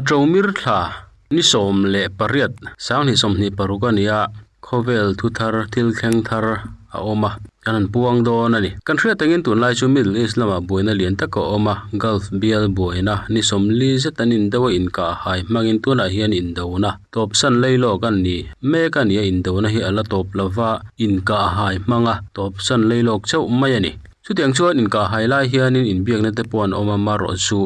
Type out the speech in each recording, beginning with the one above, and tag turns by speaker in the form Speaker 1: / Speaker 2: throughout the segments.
Speaker 1: Ṭomir thla ni 18 2026 a ni a, khawvel thu thar thil thleng thar a awm a, kan han puang dawn a ni. Kan hriat angin tunlai chu Middle East lamah buaina lian tak a awm a, Gulf bial buaina ni 40 zet an indo a inkah hai hmangin tunah hian indona tawpsan leilawk a ni mek a ni a, indona hi a la tawp lova inkah hai hmanga tawpsan leilawk chauh mai a ni. Chutiang chuan inkah hai lai hianin inbiakna te pawh an awm a, marawh chu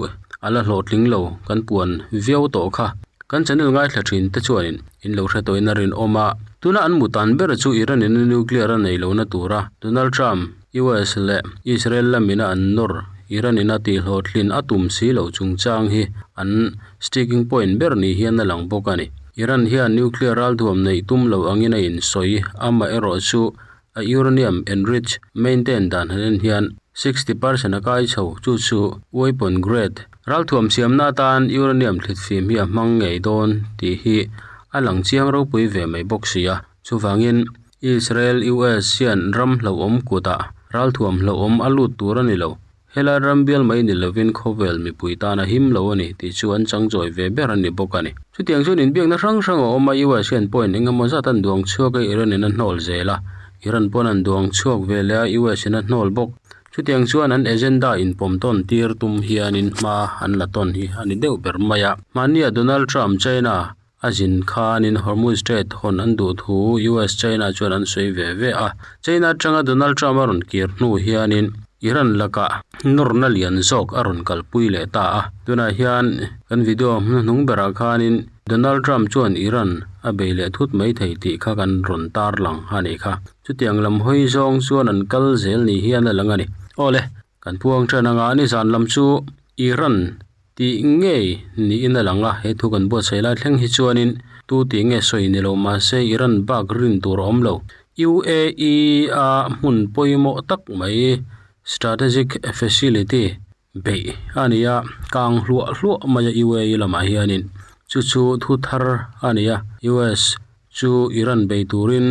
Speaker 1: a la hlawhtling lo kan puan viau tawh kha. Kan channel ngaithla thin te chuanin in lo hre tawhin a rinawm a. Tuna an mutan ber chu Iran in a nuclear a nei lohna tura Donald Trump, US leh Israel lamina an nawr Iran in a tihhlawhtlin a tum si loh chungchang hi an sticking point ber ni hian a lang bawk a ni. Iran hian nuclear ralthuam neih tum lo angin a insawi, amaherawh chu A uranium enrich maintain dan han en hian 60% a kai chho, chu chu weapon grade ralthuam siamna atan uranium thlitfim hi a hmang ngei dawn tih hi a lang chiang ropui ve mai bawk si a. Chuvangin Israel US hian ram hlauhawm kutah ralthuam hlauhawm a lut tur a ni lo. Helai ram bial mai ni lovin khawvel mipui tan a him lo a ni tih chu an changchawi ve ber a ni bawk a ni. Chutiang chuan inbiakna hrang hrang a awm a, US hian point eng emaw zat an duang chhuak a, Iran in a hnawl zel a, Iran pawn an duang chhuak ve leh a, US in a hnawl bawk. Chutiang chuan an agenda inpawm tawn tir tum hianin hma an la tawn hi a ni deuh ber mai a. Hmania Donald Trump China A zin khanin Hormuz Strait hawn an duh thu US China chuan an sawi ve ve a. China atanga Donald Trump a rawn kir hnu hianin Iran lakah nawrna lian zawk a rawn kalpui leh ta a. Tunah hian kan video hnuhnung berah khanin Donald Trump chuan Iran a bei leh thut mai thei tih kha kan rawn tarlang a nih kha. Chutiang lam hawi zawng chuan an kal zel ni hian a lang a ni. Awle, kan puang tan anga nizan lam chu Iran Tih ngei niin a lang a, he thu kan buatsaih lai thleng hi chuanin tu tih nge sawi ni lo mahse Iran bak rin tur a awm lo. UAE a hmun pawimawh tak mai strategic facility beih a ni a, kang hluah hluah mai a UAE lamah hianin chu chu thu thar a ni a, US chu Iran bei turin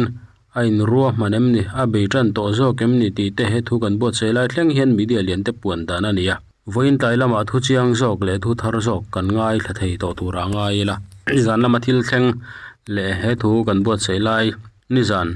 Speaker 1: a inruahman em ni, a bei tan tawh zawk em ni tih te he thu kan buatsaih lai thleng hian media lian te puan dan a ni a. Vawiin tlai lamah thu chiang zawk leh thu thar zawk kan ngaithla thei tawh turah a ngai ila. Nizan lama thil thleng leh he thu kan buatsaih lai nizan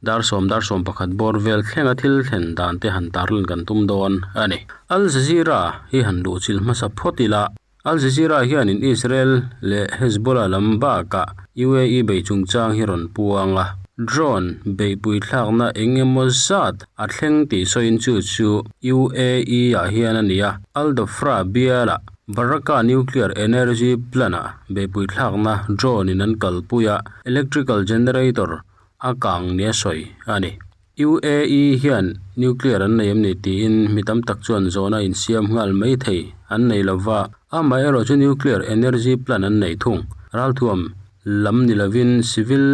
Speaker 1: dar sawm dar sawm pakhat bawr vel thlenga thil thlen dan te han tarlan kan tum dawn a ni. Al Jazeera hi han luhchilh hmasa phawt ila. Al Jazeera hianin Israel leh Hezbollah lam bakah UAE bei chungchang hi rawn puang a, drone beihpui thlakna eng emaw zat a thleng tih sawiin chu chu UAE-ah hian a ni a. Al Dhafra bialah Baraka Nuclear Energy Plant-ah beihpui thlakna drone-in an kalpui a, electrical generator a kang nia sawi a ni. UAE hian nuclear an nei em ni tiin mi tam tak chuan zawhna insiam nghal mai thei an nei lo va, amaherawh chu nuclear energy plant an nei thung. Ralthuam lam ni lovin civil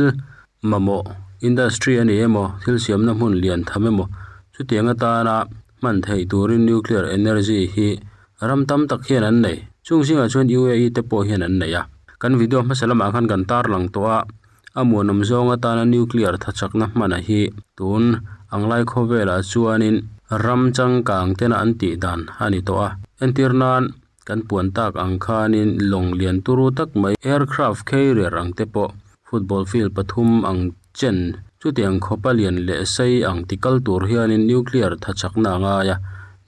Speaker 1: mamawh industry a ni emaw, thil siamna hmun lian tham emaw chutiang atana hman theih turin nuclear energy hi ram tam tak hian an nei. Chung zingah chuan UAE te pawh hian an nei a. Kan video hmasa lamah khan kan tarlang tawh a. A muanawm zawng atana nuclear thachakna hmana hi tun anglai khawvelah chuanin ram changkang tena an tih dan a ni tawh a. Entir nan kan puan tak ang khanin lawng lian turu tak mai aircraft carrier ang te pawh football field pathum ang chen chutiang khawpa lian leh sei ang ti kal tur hianin nuclear thachakna a ngai a,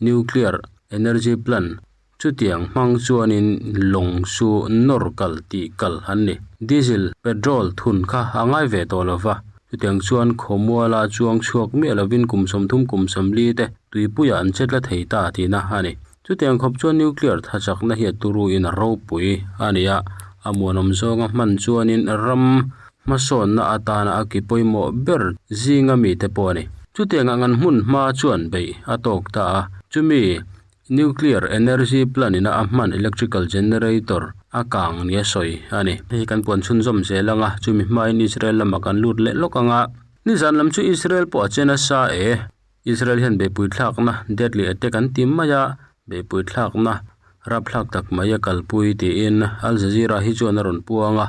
Speaker 1: nuclear energy plant Chutiang hmang chuanin lawng chu nawr kal tih kal an ni. Diesel, petrol thun kha a ngai ve tawh lo va, chutiang chuan khawmuala chuang chhuak miah lovin kum 30 kum 40 te tuipuiah an chetla thei ta tihna a ni. Chutiang khawp chuan nuclear thachakna hi a turuin a ropui a ni a, a muanawm zawnga hman chuanin ram hmasawnna atana a ki pawimawh ber zinga mite pawh a ni. Chutiang ang an hmun hma chuan beih a tawk ta a, chumi Nuclear energy plant ina a hman electrical generator a kang nia sawi a ni. Hei hi kan puan chhunzawm zel ang a, chumi hmain Israel lamah kan lut leh lawk ang a. Nizan lam chu Israel pawh a che nasa e. Israel hian beihpui thlakna deadly attack an ti mai a, beihpui thlakna rapthlak tak mai a kalpui tiin Al Jazeera hi chuan a rawn puang a.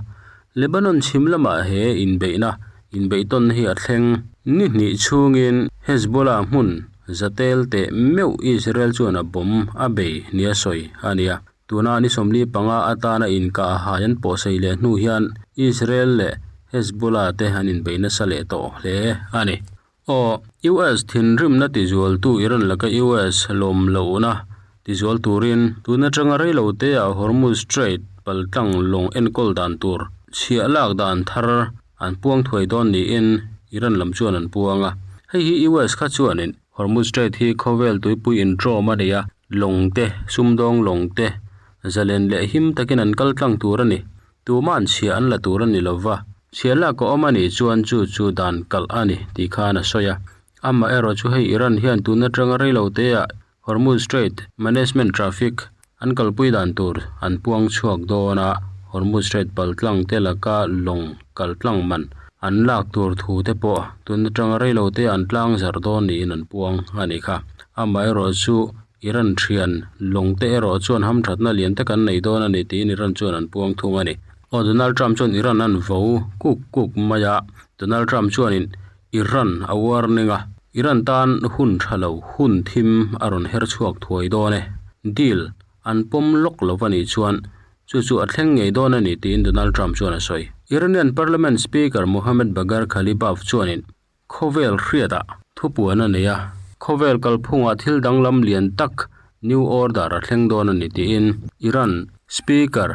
Speaker 1: Lebanon chhim lamah he inbeihna inbeihtawnna hi a thleng. Ni hnih chhungin Hezbollah hmun Zatel teh meuh Israel chuan a bomb a bei nia sawi a ni a. Tuna ni 45 atana inkahhai an pawhsei leh hnu hian Israel leh Hezbollah te an inbei nasa leh tawh hle a ni. Aw, US thinrimna tizualtu Iran laka US lawm lohna tizual turin tun atanga rei lo teah Hormuz Strait paltlang lawng enkawl dan tur chhiah lak dan thar an puang thuai dawn niin Iran lam chuan an puang a. Hei hi US kha chuanin Hormuz Strait hi khawvel tuipui inṭawm a nei a, lawng te, sumdawng lawng te zalen leh him takin an kal tlang tur a ni. Tuma'n chhia an la tur a ni lo va, chhia lak a awm a nih chuan chu chu dan kalh a ni tih khan a sawi a. Amaherawh chu hei Iran hian tun atanga rei lo teah Hormuz Strait Management Traffic an kalpui dan tur an puang chhuak dawn a, Hormuz Strait paltlang te laka lawng kaltlang man an lak tur thu te pawh tun atanga rei lo teah an tlang zarh dawn niin an puang a nih kha. Amaherawh chu Iran thian lawng te erawh chuan hamthatna lian tak an nei dawn a ni tiin Iran chuan an puang thung a ni. Aw Donald Trump chuan Iran an vo kuk kuk mai a, Donald Trump chuanin Iran a warning a, Iran tan hun tha lo hun thim a rawn her chhuak thuai dawn e, deal an pawm lawk lo a nih chuan chu chu a thleng ngei dawn a ni tiin Donald Trump chuan a sawi. Iranian Parliament Speaker Mohammad Bagher Ghalibaf chuanin Khawvel hriatah thupuan a nei a, khawvel kalphungah thil danglam lian tak New Order a thleng dawn a ni tiin Iran Speaker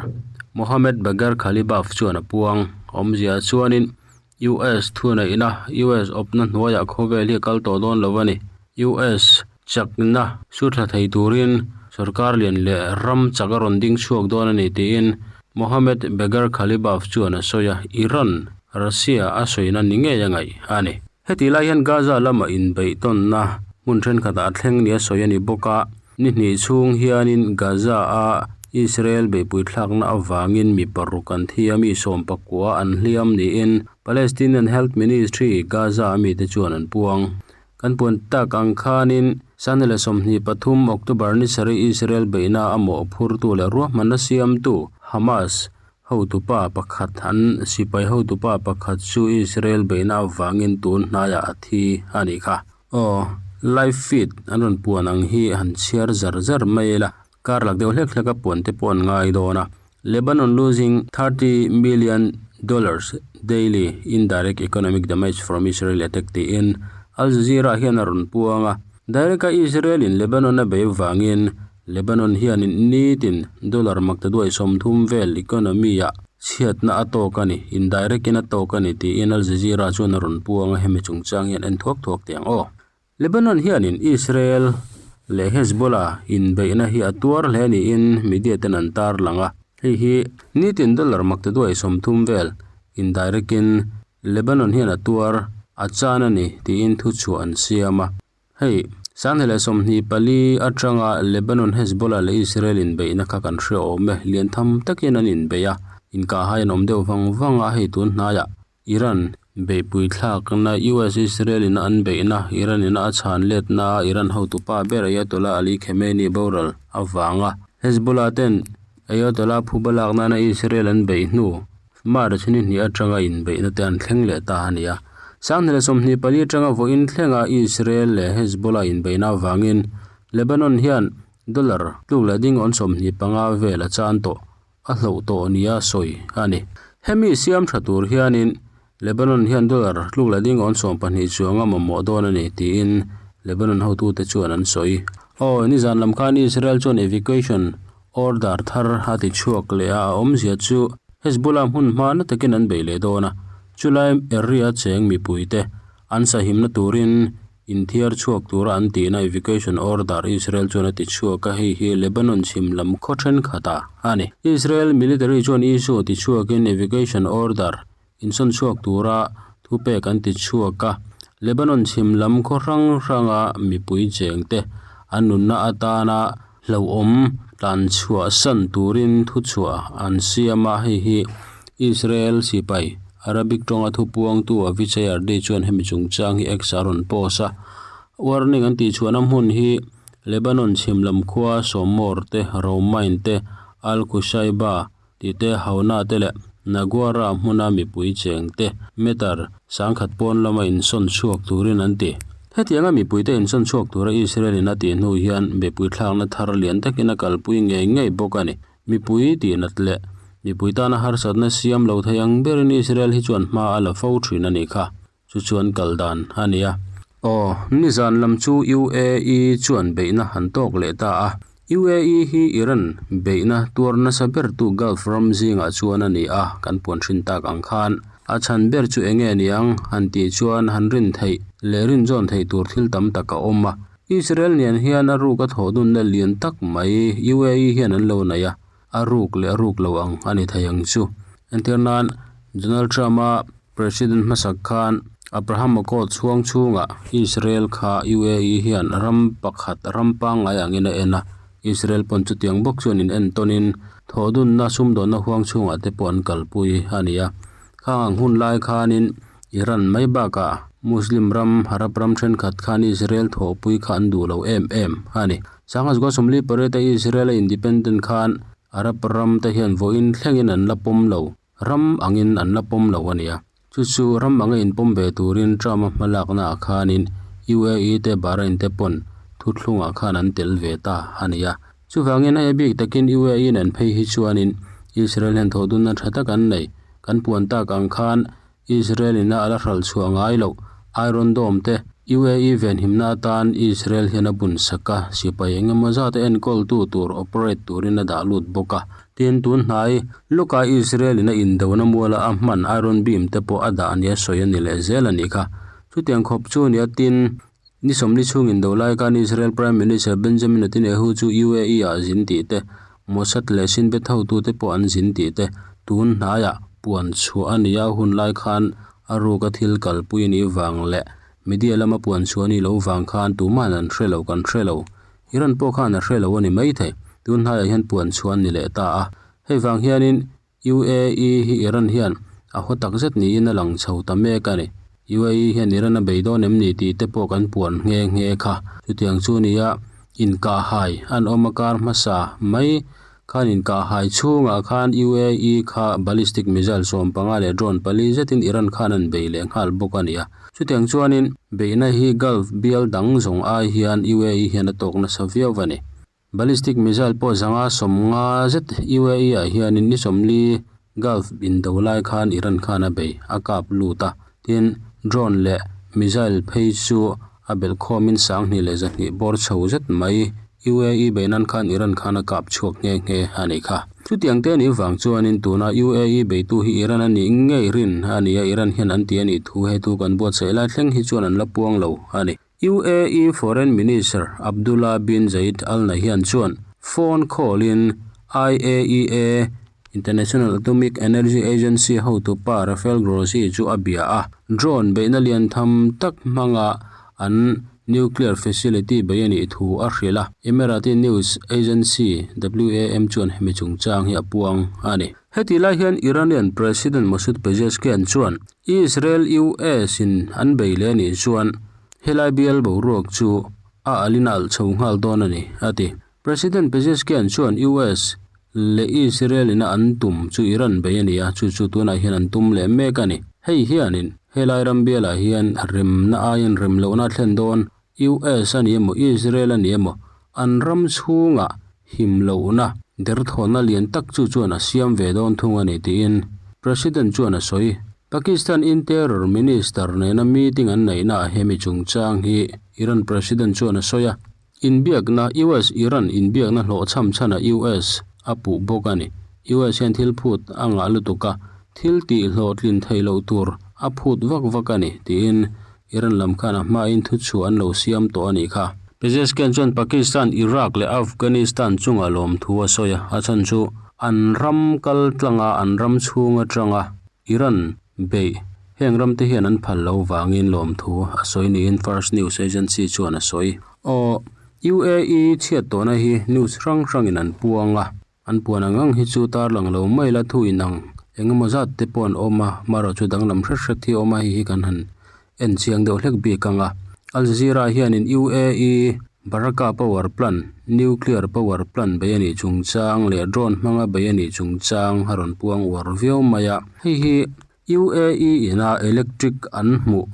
Speaker 1: Mohammad Bagher Ghalibaf chuan a puang. Awmzia chuanin US thuneihna US awpna hnuaiah khawvel hi a kal tawh dawn lo a ni. US chakna su thla thei turin sorkar lian leh ram chak a rawn ding chhuak dawn a ni tiin Mohammad Bagher Ghalibaf chuan a sawi a, Iran Russia a sawina ni ngei a ngaih a ni. Heti lai hian Gaza lama inbeihtawnna hmun thenkhatah a thleng nia sawi a ni bawk a, ni hnih chhung hianin Gaza-a Israel beihpui thlakna avangin mi paruk an thi a, mi sawmpakua an hliam niin Palestinian Health Ministry Gaza-a mite chuan an puang. Kan puan tak ang khanin Sunday leh 23 October ni sarih Israel beihna a mawhphurtu leh ruahmanna siamtu Hamas Hotupa pakhat an sipai hotupa pakhat chu Israel beihna avangin tun hnaiah a thi a nih kha. Aw, live feed an rawn puan ang hi han chhiar zar zar mai ila, kar lak deuh hlek hlek a puan te pawh an ngai dawn a. Lebanon losing 30 million dollars daily in direct economic damage from Israel attack tiin Al Jazeera hian a rawn puang a. Direct a Israel in Lebanon a bei vangin Lebanon hianin nitin dollar maktaduai 30 vel economy-ah chhiatna a tawk a ni, indirect in a tawk a ni tiin Al Jazeera chuan a rawn puang a, hemi chungchang hian en thuak thuak teh ang aw. Lebanon hianin Israel leh Hezbollah inbeihna hi a tuar hle niin media ten an tarlang a, hei hi nitin dollar maktaduai 30 vel indirect in Lebanon hian a tuar a chan a ni tiin thuchhuah an siam a. Hei, 2024 atanga Lebanon Hezbollah leh Israel inbeihna kha kan hre awm e, lian tham takin an inbeih a, inkahhai an awm deuh vang vang a, hei tun hnaiah Iran beihpui thlakna US Israel ina an beihna, Iran ina a chhan letna a Iran hotupa ber Ayatollah Ali Khamenei boral avanga Hezbollah ten Ayatollah phuba lak nana Israel an beih hnu March ni hnih atanga inbeihna te an thleng leh ta a ni a. 2024 atanga vawiin thlenga Israel leh Hezbollah inbeihna avangin Lebanon hian dollar tluk leh ding awn 25 vel a chan tawh a hloh tawh nia sawi a ni. Hemi siam tha tur hianin Lebanon hian dollar tluk leh ding awn 12 chuanga mamawh dawn a ni tiin Lebanon hotute chuan an sawi. Aw, nizan lam khan Israel chuan evacuation Order thar a ti chhuak leh a, a awmzia chu Hezbollah hmun hma na takin an bei leh dawn a, chulai area cheng mipuite an sahimna turin inthiar chhuak tura an tihna evacuation order Israel chuan a ti chhuak a, hei hi Lebanon chhim lam khaw thenkhatah a ni. Israel military chuan issue ti chhuakin evacuation order insawn chhuak tura thupek an ti chhuak a, Lebanon chhim lam khaw hrang hranga mipui chengte an nunna atana hlauhawm tlan chhuah san turin thuchhuah an siam a, hei hi Israel sipai Arabic tawnga thupuangtu Avichai Ardei chuan hemi chungchang hi X a rawn post a, warning an tihchhuahna hmun hi Lebanon chhim lam khua Sawmawr te, Romain te, Al-Qushaiba Tih te, Hauna te leh Naguara hmuna mipui cheng te meter 1000 pawn lama insawn chhuak turin an ti. Hetianga mipuite insawn chhuak tura Israel in a tih hnu hian beihpui thlakna thar lian takin a kalpui ngei ngei bawk a ni. Mipui tihnat leh mipui tana harsatna siam lo thei ang berin Israel hi chuan hma a la fo thin a nih kha. Chu chuan kal dan a ni a. Aw, nizan lam chu UAE chuan beihna han tawk leh ta a. UAE hi Iran beihna tuar nasa bertu Gulf ram zingah chuan a ni a, kan puan hrin tak ang khan. A chhan ber chu enge niang han tih chuan han rin theih leh rinzawn theih tur thil tam tak a awm a. Israel nen hian a ruk a thawh dunna lian tak mai UAE hian an lo nei a, a ruk leh a ruk lo ang a ni thei ang chu. Entirnan, Donald Trump-a President hmasak khan Abraham Accord chhuang chhungah Israel kha UAE hian ram pakhat ram pangngai angin a en a, Israel pawn chutiang bawk chuan in entawnin thawhdunna sumdawnna huang chhungah te pawh an kalpui a ni a. Khang ang hun lai khanin Iran mai bakah Muslim ram Arab ram thenkhat khan Israel thawhpui kha an duh lo em em a ni. 1948 a Israel a independent khan Arab ram te hian vawiin thlengin an la pawm lo. Ram angin an la pawm lo a nia. Chu chu ram anga inpawm ve turin Trump-a hmalaknaah khanin UAE te Bahrain te pawn thuthlungah khan an tel ve ta a nia. Chuvangin hei a bik takin UAE nen phei hi chuanin Israel hian thawhdunna tha tak an nei. Kan puan tak ang khan Israel ina a la hralh chhuah ngai loh Iron Dome te UAE venhimna atan Israel hian a bun sak a, sipai eng emaw zat a enkawltu tur operate turin a dah lut bawk a. Tin, tun hnai lawkah Israel in a indona muala a hman Iron Beam te pawh a dah nia sawi a ni leh zel a nih kha. Chutiang khawp chu nia tin, ni sawmli chhung indo lai khan Israel Prime Minister Benjamin Netanyahu chu UAE ah zin tih te, Mossad leh Shin Bet hotute pawh an zin tih te tun hnaiah puan chhuah a ni a, hun lai khan A ruka thil kalpui a nih vang leh media lama puan chhuah a nih loh vang khan tuman an hre lo kan hre lo. Iran pawh khan a hre lo a ni maithei. Tun hnaiah hian puan chhuah an ni leh ta a. Hei vang hianin UAE hi Iran hian a haw tak zet niin a lang chho ta mek a ni. UAE hian Iran a bei dawn em ni tih te pawh kan puan nghe nghe kha. Chutiang chu nia inkahhai an awm a kar hmasa mai. Khan inkahhai chhungah khan UAE kha ballistic missile 15 leh drone pali zetin Iran khan an bei leh nghal bawk a ni a. Chutiang chuanin beihna hi Gulf bial dang zawng ai hian UAE hian a tawk nasa viau a ni. Ballistic missile pawh 150 zet UAE ah hianin ni 40 Gulf indo lai khan Iran khan a bei a kap lut a. Tin, drone leh missile phei chu a belh khawmin 2200 bawr chho zet mai UAE bei nan khan Iran khan a kap chhuak nghe nghe a nih kha. Chutiang te nih vang chuanin tuna UAE beitu hi Iran a nih ngei rin a ni a, Iran hian an ti a nih thu hetu kan buatsaih lai thleng hi chuan an la puang lo a ni. UAE Foreign Minister Abdullah bin Zayed Al Nahyan chuan phone call-in IAEA, International Atomic Energy Agency, hotupa Rafael Grossi chu a bia a, drone beihna lian tham tak hmanga an nuclear facility bei a nih thu a hrilh a, Emirati news agency WAM chuan hemi chungchang hi a puang a ni. Heti lai hian Iranian President Masoud Pezeshkian chuan Israel-US in an bei leh a nih chuan helai bial boruak chu a alin a alh chho nghal dawn a ni, a ti. President Pezeshkian chuan US leh Israel ina an tum chu Iran bei a ni a, chu chu tunah hian an tum leh mek a ni. Hei hianin helai ram bialah hian remna aiin rem lohna a thlen dawn, US a ni emaw Israel a ni emaw an ram chhungah him lohna derthawnna lian tak chu chuan a siam ve dawn thung a ni tiin President chuan a sawi. Pakistan Interior Minister nena meeting an neihnaah hemi chungchang hi Iran President chuan a sawi a. Inbiakna, US-Iran inbiakna hlawhchham chhanah US a puh bawk a ni. US hian thil phut a ngah lutuk a, thil tih hlawhtlin theih loh tur a phut vak vak a ni, tiin Iran lam khan a hmain thuchhuah an lo siam tawh a nih kha. Pezeshkian chuan Pakistan, Iraq leh Afghanistan chungah lawmthu a sawi a, a chhan chu an ram kal tlanga an ram chhung atanga Iran beih heng ramte hian an phal lo vangin lawmthu a sawi niin Fars News Agency chuan a sawi. Aw, UAE chhiat tawhna hi news hrang hrangin an puang a, an puan ang ang hi chu tarlang lo mai la thu inang eng emaw zat te pawh an awm a, marawh chu danglam hret hret hi a awm a, hei hi kan han en chiang deuh hlek bik ang a. Al Jazeera hianin UAE Baraka Power Plant, nuclear power plant bei a nih chungchang leh drone hmanga bei a nih chungchang a rawn puang uar viau mai a, hei hi UAE ina electric an hmuh.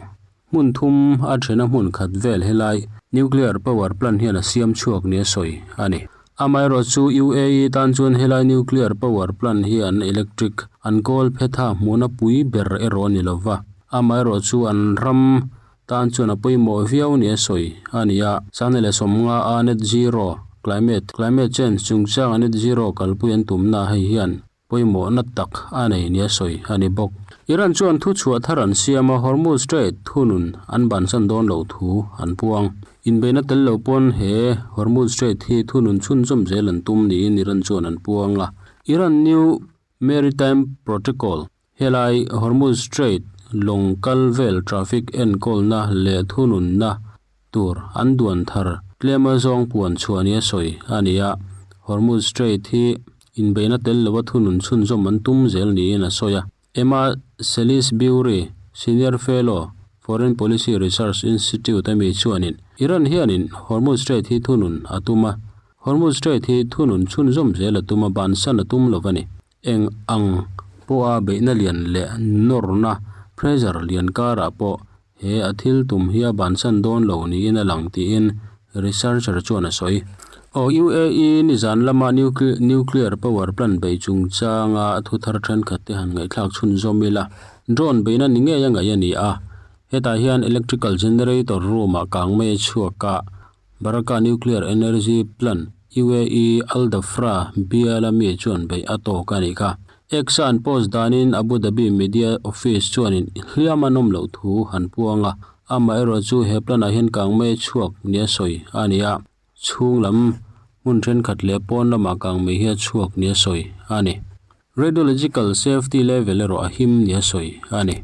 Speaker 1: Hmun thum a thena hmun khat vel helai nuclear power plant hian a siam chhuak nia sawi a ni. Amaherawhchu UAE tan chuan helai nuclear power plant hi an electric an kawl phetha hmuhna pui ber erawh a ni lova, amaherawhchu an ram tan chuan a pawimawh viau nia sawi a ni a. Sanghnih leh sawmnga a net zero climate climate change chungchanga net zero kalpui an tumna hei hian pawimawhna tak a nei nia sawi a ni bawk. Iran chuan thuchhuah thar an siam a, Hormuz Strait thunun an bansan dawn loh thu an puang. Inbeihna tel lo pawn he Hormuz Strait hi thunun chhunzawm zel an tum niin Iran chuan an puang a. Iran New Maritime Protocol, Helai Hormuz Strait lawng kal vel traffic enkawlna leh thununna tur an duan thar tlema zawng puan chhuah nia sawi a ni a. Hormuz Strait hi inbeihna tel lova thunun chhunzawm an tum zel niin a sawi a. Emma Salisbury, Senior Fellow, Foreign Policy Research Institute ami chuanin Iran hianin Hormuz Strait hi thunun a tum a, Hormuz Strait hi thunun chhunzawm zel a tum a, bansan a tum lo a ni. Eng ang pawha beihna lian leh nawrna, pressure, lian karah pawh he a thil tum hi a bansan dawn lo niin a lang tiin researcher chuan a sawi. Aw UAE nizan lama nuclear power plant bei chungchanga thu thar thenkhat te han ngaihthlak chhunzawm ila, drone beihna ni ngei a ngaih a ni a. Hetah hian electrical generator room ah kang mai a chhuak a. Baraka Nuclear Energy Plant, UAE Al Dhafra biala mi chuan beih a tawk a nih kha. X-a an post danin Abu Dhabi Media Office chuanin hliam an awm loh thu an puang a, amaherawhchu he plant-ah hian kangmei chhuak nia sawi a ni a, chhung lam hmun thenkhat leh pawn lamah kangmei hi a chhuak nia sawi a ni. Radiological safety level erawh a him nia sawi a ni.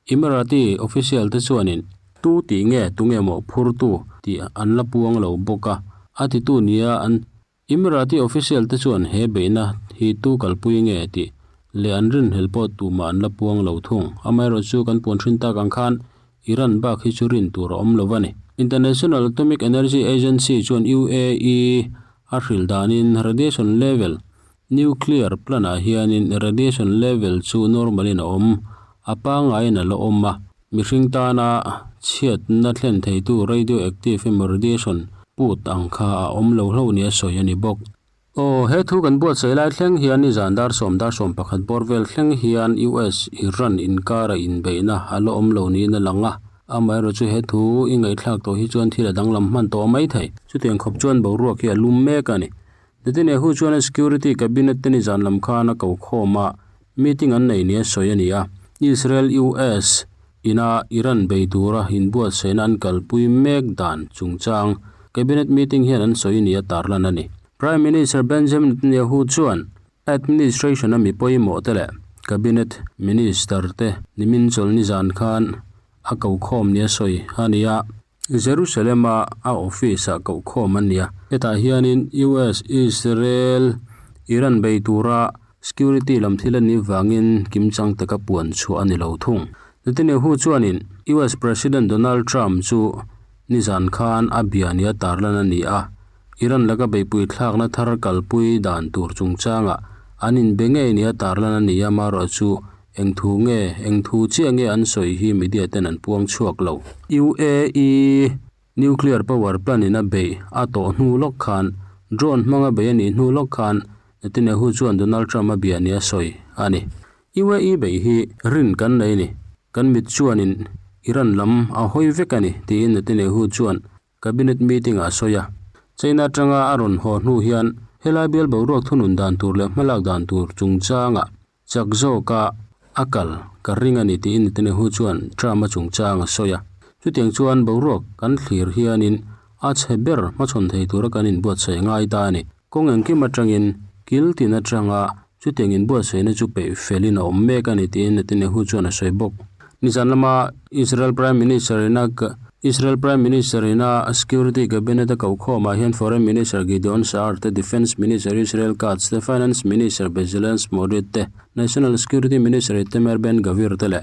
Speaker 1: Emirati official te chuanin tu tih nge tunge mawh phurtu tih an la puang lo bawk a, a titu nia an Emirati official te chuan he beihna hi tu kalpui nge tih leh an rinhlel pawh tumah an la puang lo thung. Amaherawhchu kan puan hrin tak ang khan Iran bak hi chu rin tur a awm lo a ni. International Atomic Energy Agency chuan UAE a hrilh danin radiation level Nuclear plant ah hianin radiation level chu normal in a awm, a pangaiin a la awm a, mihring tana chhiatna thlen theitu radioactive emaw radiation put ang kha a awm lo hlo nia sawi a ni bawk. Aw, he thu kan buatsaih lai thleng hian nizan dar sawm dar sawm pakhat bawr vel thleng hian US Iran inkara inbeihna a la awm lo niin a lang a, amaherawh chu he thu i ngaihthlak tawh hi chuan thil a danglam hman tawh mai thei. Chutiang khawp chuan boruak hi a lum mek a ni. Netanyahu chuan a security cabinet te nizan lam khan a ko khawm a, meeting an nei nia sawi a ni a. Israel-US ina Iran bei tura inbuatsaihna an kalpui mek dan chungchang cabinet meeting hian an sawi nia tarlan a ni. Prime Minister Benjamin Netanyahu chuan administration a mi pawimawh te leh cabinet minister te nimin chawlh nizan khan a ko khawm nia sawi a ni a. Jerusalem-a a office-ah kohkhawm an ni a, hetah hianin US, Israel, Iran bei tura security lam thil a nih vangin kimchang taka puan chhuah a ni lo thung. Netanyahu chuanin US President Donald Trump chu nizan khan a bia nia tarlan a ni a, Iran laka beihpui thlakna thar kalpui dan tur chungchangah an inbe ngei nia tarlan a ni a, marawhchu Eng thu nge, eng thu chiah nge an sawi hi media ten an puang chhuak lo. UAE nuclear power plant in a beih a tawh hnu lawk khan, drone hmanga beih a nih hnu lawk khan Netanyahu chuan Donald Trump a bia nia sawi a ni. UAE beih hi rin kan nei ni, kan mit chuanin Iran lam a hawi vek a ni, tiin Netanyahu chuan Cabinet meeting ah a sawi a. China atanga a rawn haw hnu hian helai bial boruak thunun dan tur leh hmalak dan tur chungchangah Chak zawka a kal ka ring a ni tiin Netanyahu chuan Trump-a chungchang a sawi a. Chutiang chuan boruak kan thlir hianin a chhe ber hmachhawn thei tura kan inbuatsaih a ngai ta a ni. Kawng engkim atangin kil tin atanga chutiang inbuatsaihna chu peih felin a awm mek a ni tiin Netanyahu chuan a sawi bawk. Nizan lama Israel Prime Minister ina Israel Prime Minister ina Security Cabinet a kokhawmah hian Foreign Minister Gideon Sa'ar te, Defence Minister Israel Katz te, Finance Minister Bezalel Smotrich te, National Security Minister Itamar Ben Gvir te leh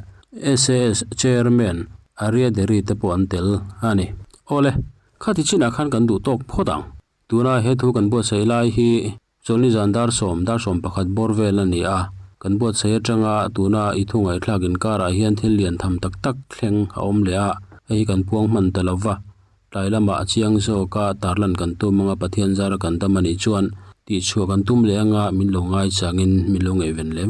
Speaker 1: SAS Chairman Aryeh Deri te pawh an tel a ni. Awle, khati chinah khan kan duh tawk phawt ang. Tuna he thu kan buatsaih lai hi Chawlhni zan dar sawm, dar sawm pakhat bawr vel a ni a. Kan buatsaih atanga tuna i thu ngaihthlak inkarah hian thil lian tham tak tak thleng a awm leh a, hei hi kan puang hman ta lova, tlai lamah a chiang zawka tarlan kan tum anga Pathian zara kan dam anih chuan tihchhuah kan tum leh anga min lo ngaichangin min lo ngaihven leh.